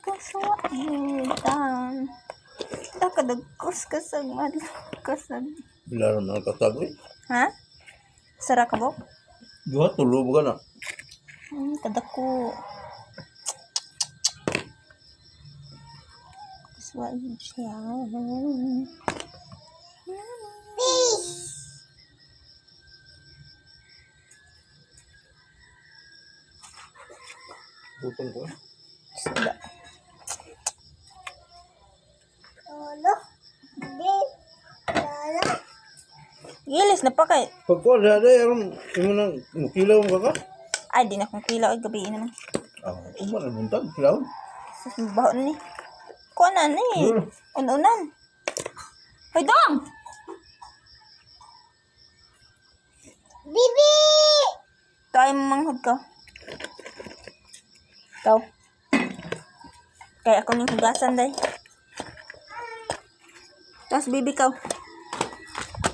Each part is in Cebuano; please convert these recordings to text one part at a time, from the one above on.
Kasuwa tan. Nakadagkos kasag madlok kasag. Bila ra man kasag eh. Ha? Sara ka bo? Duha tulo ba na? Kadako. Kasuwa siya. Butong ko eh. Isda. Lolo. Di. Lolo. Gilis na pa kay. Pagkuha sa day aron imo nang mukilaw mo ka ka. Ay, di na akong kilaw. Ay, gabi naman. Ah, uma na buntag kilaw. Sus, baho na ni. Kuha na ni. Un-unan. Hoy, dong! Bibi. Ito ay manghod ko. Ikaw. Kaya ako ning hugasan, day. Tapos, baby ka.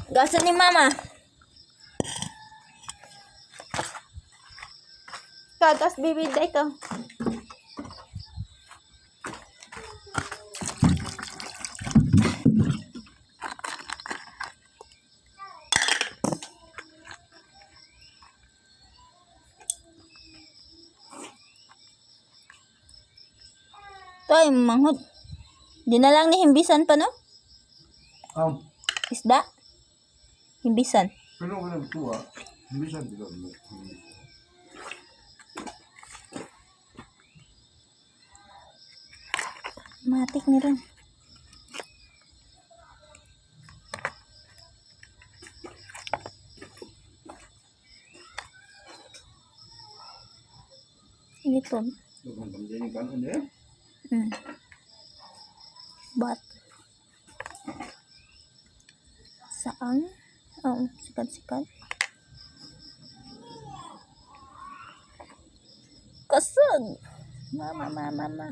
Hugasan ni mama. Ikaw, tapos baby, day ka. Ito ay manghod. Di na lang ni himbisan pa, no? Isda. Himbisan. Pero ko nang tuwa. Bisan di mo. Matik ni ron. Ito. Daghang pamdiyan yung kanon eh. But saan? Oo, sikat-sikat. Kasag! Mama, mama, mama.